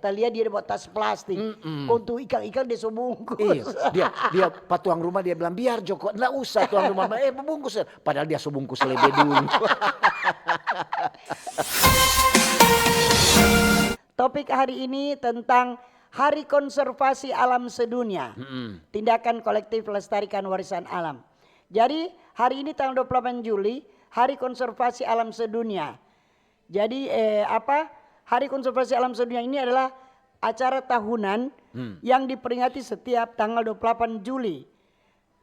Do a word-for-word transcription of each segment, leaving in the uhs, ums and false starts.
Ta lia dia buat tas plastik. Mm-mm. Kong tu ikang-ikang dia so bungkus. Iya, dia dia pa tuang rumah dia bilang, "Biar jo ko, nda usah." Tuang rumah bilang, "Eh, bungkus." Padahal dia so bungkus lebe dulu. Topik hari ini tentang Hari Konservasi Alam Sedunia. Mm-mm. Tindakan kolektif lestarikan warisan alam. Jadi, hari ini tanggal dua puluh delapan Juli, Hari Konservasi Alam Sedunia. Jadi, eh, apa? Hari Konservasi Alam Sedunia ini adalah acara tahunan Hmm. yang diperingati setiap tanggal dua puluh delapan Juli.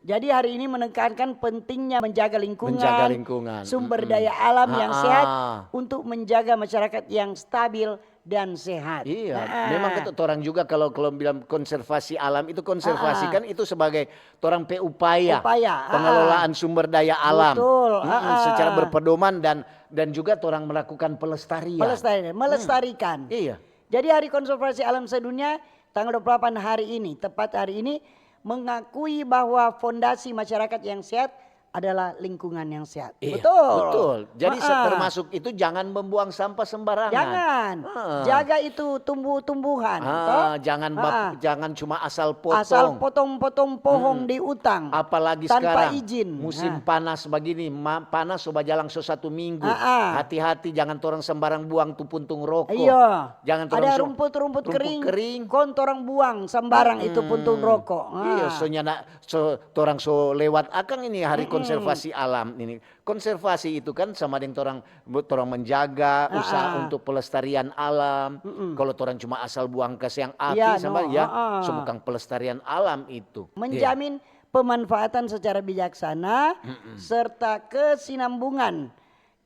Jadi, hari ini menekankan pentingnya menjaga lingkungan, Menjaga lingkungan. sumber Mm-mm. daya alam yang Ah, sehat ah. untuk menjaga masyarakat yang stabil dan sehat. Iya, Nah, memang kata orang juga kalau kalau bilang konservasi alam itu konservasi Ah, ah. kan itu sebagai orang pe upaya, Upaya, ah, ah. pengelolaan sumber daya alam. Betul, Mm-mm, ah, ah. Secara berpedoman dan dan juga orang melakukan pelestarian. Pelestarian, melestarikan. Iya. Jadi Hari Konservasi Alam Sedunia tanggal dua puluh delapan hari ini, tepat hari ini, mengakui bahwa fondasi masyarakat yang sehat adalah lingkungan yang sehat. Iya, Betul. Betul. Jadi se- Ah, ah. termasuk itu jangan membuang sampah sembarangan. Jangan. Ah. Jaga itu tumbuh-tumbuhan. Ah, Toh? jangan bak- Ah, ah. jangan cuma asal potong. Asal potong-potong pohong Hmm. di utang. Apalagi tanpa sekarang izin. musim Nah. panas begini, ma- panas so bajalang so satu minggu. Ah, ah. Hati-hati, jangan torang sembarang buang tu puntung rokok. Iya. Jangan torang Ada so- rumput-rumput rumput kering, kering. Kong torang buang sambarang itu Mm-mm. puntung rokok. Iya, Ah. so nyanda, so torang so lewat akang ini hari Mm-mm. konservasi alam ini. Konservasi itu kan sama dengan torang torang menjaga, Ah, usaha ah. untuk pelestarian alam. Mm-mm. Kalau torang cuma asal buang kasiang api Iya, sama no, ya, ah, ah. so bukan pelestarian alam itu. Iya. Menjamin pemanfaatan secara bijaksana Mm-mm. serta kesinambungan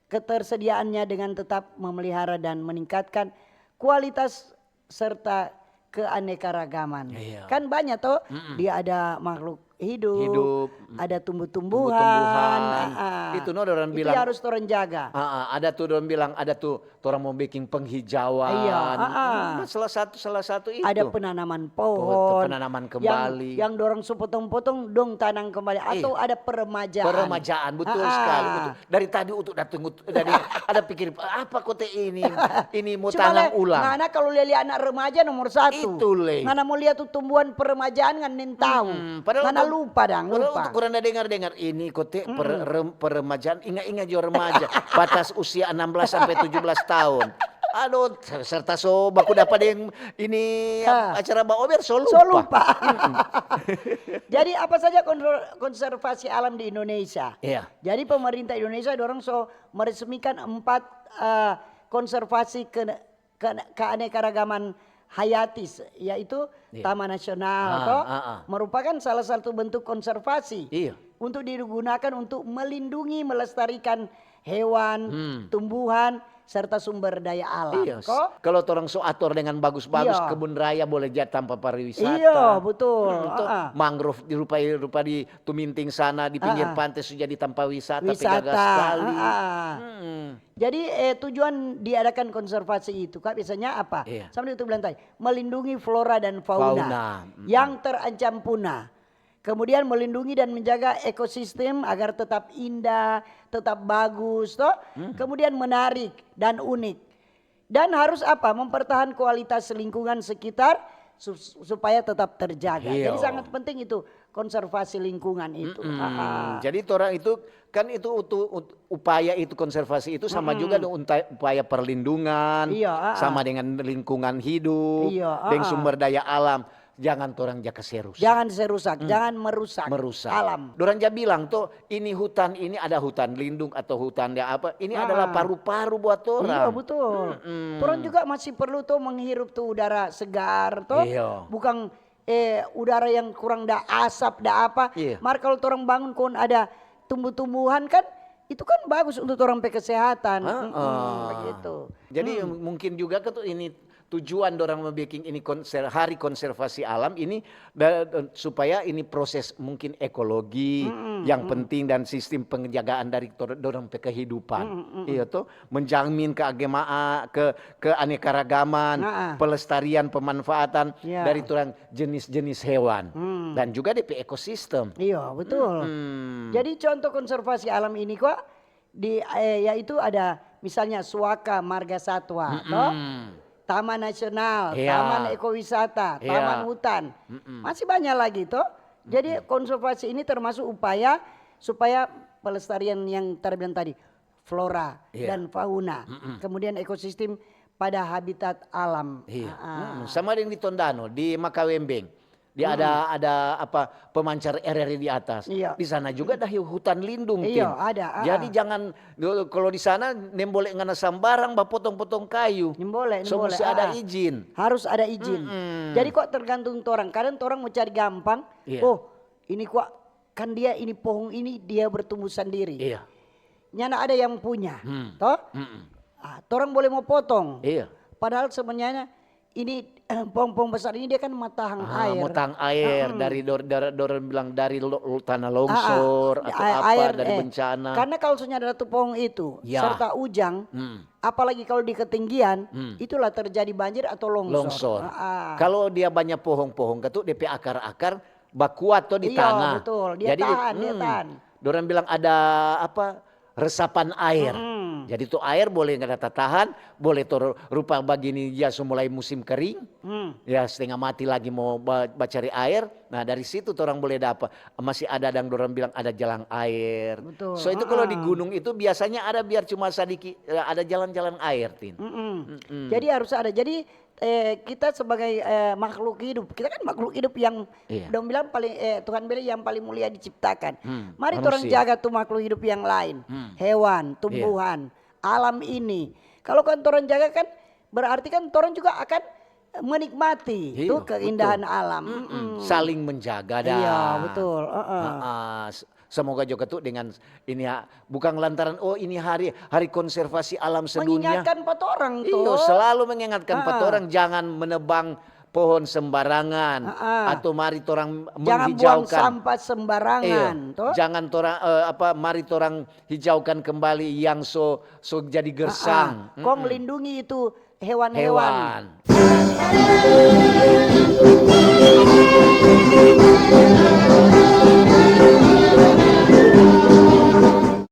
ketersediaannya dengan tetap memelihara dan meningkatkan kualitas serta keanekaragaman. Iya. Kan banyak toh, Mm-mm. dia ada makhluk hidup, Hidup. ada tumbuh-tumbuhan. Tumbuh-tumbuhan. Ah, ah. Itu no orang Itu bilang, harus orang jaga. Ah, ah, ada tuh orang bilang, ada tuh orang mau bikin penghijauan. Iya, ah, ah. Hmm, salah satu, salah satu itu. Ada penanaman Oh, pohon. penanaman Yang, kembali. yang dorang so potong-potong, dong tanam kembali. Atau Iya. Ada peremajaan. Peremajaan, betul Ah, sekali. ah. Betul. Dari tadi untuk datang, dari ada pikir apa kote ini, ini mau Cuma tanam le, ulang. Ngana kalau lia-lia anak remaja nomor satu. Itu le. Ngana mau lia tu tumbuhan peremajaan ngana nintau. Hmm, padahal Ngana untuk- lupa dang, Padahal lupa. untuk orang da dengar-dengar ini kote per, Mm-mm. rem- peremajaan, inga-inga jo remaja, batas usia enam belas sampai tujuh belas tahun. Aduh, serta so baku dapa deng ini Ah. acara baober so lupa. So lupa. Jadi apa saja konser- konservasi alam di Indonesia? Iya. Jadi pemerintah Indonesia dorong so meresmikan empat eh, konservasi ke, ke, keanekaragaman hayatis, yaitu Iya. Taman Nasional, Ah, toh, ah, ah. merupakan salah satu bentuk konservasi Iya. untuk digunakan untuk melindungi, melestarikan hewan, Hmm. tumbuhan, serta sumber daya alam. Iya, Ko? kalau torang so ator dengan bagus-bagus, Iya. kebun raya boleh jadi tampa pariwisata. Iya, betul. Hmm, to, Ah, ah. Mangrove di rupa, rupa di Tuminting sana, di pinggir Ah, ah. Pantai, so jadi tampa wisata, pe Wisata, gaga skali. Ah, ah. Hmm. Jadi eh, tujuan diadakan konservasi itu, Kak, biasanya apa? Iya. Sama itu bilang tadi, melindungi flora dan fauna, Fauna, mm. yang terancam punah. Kemudian melindungi dan menjaga ekosistem agar tetap indah, tetap bagus, toh. Hmm. Kemudian menarik dan unik. Dan harus apa? Mempertahan kualitas lingkungan sekitar su- supaya tetap terjaga. Jadi Iya. Sangat penting itu konservasi lingkungan itu. Mm-mm. Ah, ah. Jadi torang itu kan itu utu- ut- upaya itu konservasi itu sama Mm-mm. juga dengan unta- upaya perlindungan, Iya, ah, sama ah. dengan lingkungan hidup, Iya, ah, deng ah. sumber daya alam, jangan torang ja kase rusak. Jangan serusak, Hmm. jangan merusak, Merusak. Alam. Dorang ja bilang to, ini hutan ini ada hutan lindung atau hutan ya apa, ini Ah, adalah ah. paru-paru buat Iya, torang. Betul. Mm-mm. Torang juga masih perlu to menghirup tu udara segar to, Iya. Bukan eh udara yang kurang da asap da apa. Iya. Mar kalau torang bangun kon ada tumbuh-tumbuhan kan, itu kan bagus untuk torang pe kesehatan. Ah, Mm-mm, ah. Begitu. Jadi Hmm. mungkin juga ke tu ini tujuan dorang membuat ini konser, hari konservasi alam ini da- da- supaya ini proses mungkin ekologi Mm-mm, yang mm. penting dan sistem penjagaan dari tor- dorang pe kehidupan. Mm-mm, mm-mm. Iya tuh, menjamin keagama ke keanekaragaman, Nah, ah. pelestarian, pemanfaatan Ya. dari torang jenis-jenis hewan Hmm. dan juga depe ekosistem. Iya, betul. Hmm. Jadi contoh konservasi alam ini kok di eh, yaitu ada misalnya suaka marga satwa, toh? Mm-mm. taman nasional, iya, taman ekowisata, iya, taman hutan. Mm-mm. Masih banyak lagi toh. Jadi, mm-mm, konservasi ini termasuk upaya supaya pelestarian yang terbilang tadi, flora, iya, dan fauna, mm-mm, kemudian ekosistem pada habitat alam. Iya. Ah, ah. Mm-mm. Sama deng di Tondano, di Makawembeng. Dia ada, ada apa, pemancar air di atas. Iya. Di sana juga ada hu-, hutan lindung, iya, Tin. Ada, ah. Jadi jangan, kalau di sana nimbole ngana sambarang bapotong-potong kayu. Nimbole, so nimbole, musti ada, ah, izin. Harus ada izin. Mm-mm. Jadi kok tergantung torang. Kadang torang mo cari gampang. Iya. Oh, ini kok kan dia ini pohong ini dia bertumbuh sandiri. Iya. Nyanda ada yang punya, hmm, toh? Mm-mm. Ah, torang boleh mo potong. Iya. Padahal sebenarnya ini, pohong-pohong besar ini dia kan mo tahang, ah, air. Mo tahang air, mm-mm, dari dor-, dor-, dorang bilang dari lo-, lo-, tanah longsor, ah, ah, atau a-, apa, air, dari, eh, bencana. Karena kalau so nyanda ada tu pohong itu, ya, serta ujang, hmm, apalagi kalau di ketinggian, hmm, itulah terjadi banjir atau longsor. Longsor. Ah, ah. Kalau dia banyak pohong-pohong, katu, depe akar-akar bakuat to di, iya, tanah. Betul. Dia, jadi, tahan, dia, hmm, tahan. Dorang bilang ada apa, resapan air. Mm-mm. Jadi tu air boleh nggak ada tatahan, boleh to rupa bagini ya so mulai musim kering, hmm, ya setengah mati lagi mo ba-, bacari air. Nah, dari situ torang boleh dapa, masih ada dang dorang bilang ada jalan air. Betul. So itu kalau di, ah, gunung itu biasanya ada biar cuma sadiki, eh, ada jalan-jalan air, Tin. Mm-mm. Mm-mm. Jadi harus ada. Jadi eh, kita sebagai, eh, makhluk hidup, kita kan makhluk hidup yang, iya, dong bilang paling, eh, Tuhan bilang yang paling mulia diciptakan. Hmm, manusia. Mari torang jaga tu makhluk hidup yang lain, hmm, hewan, iya, tumbuhan, alam ini. Kalau kan torang jaga kan berarti kan torang juga akan menikmati, iya, tu keindahan, betul, alam. Mm-mm. Mm-mm. Saling menjaga dah. Iya, betul. Heeh. Heeh. Semoga juga tu dengan ini ya, bukan lantaran, "Oh, ini hari, hari konservasi alam sedunia." Mengingatkan pa torang, iyo, to. Selalu mengingatkan pa, ah, torang, jangan menebang pohon sembarangan, ah, ah, atau mari torang, jangan buang menghijaukan, sampah sembarangan, iyo, to. Jangan torang, eh, apa, mari torang hijaukan kembali yang so, so jadi gersang. Ah, ah. Kong, mm-mm, lindungi itu hewan-hewan. Hewan.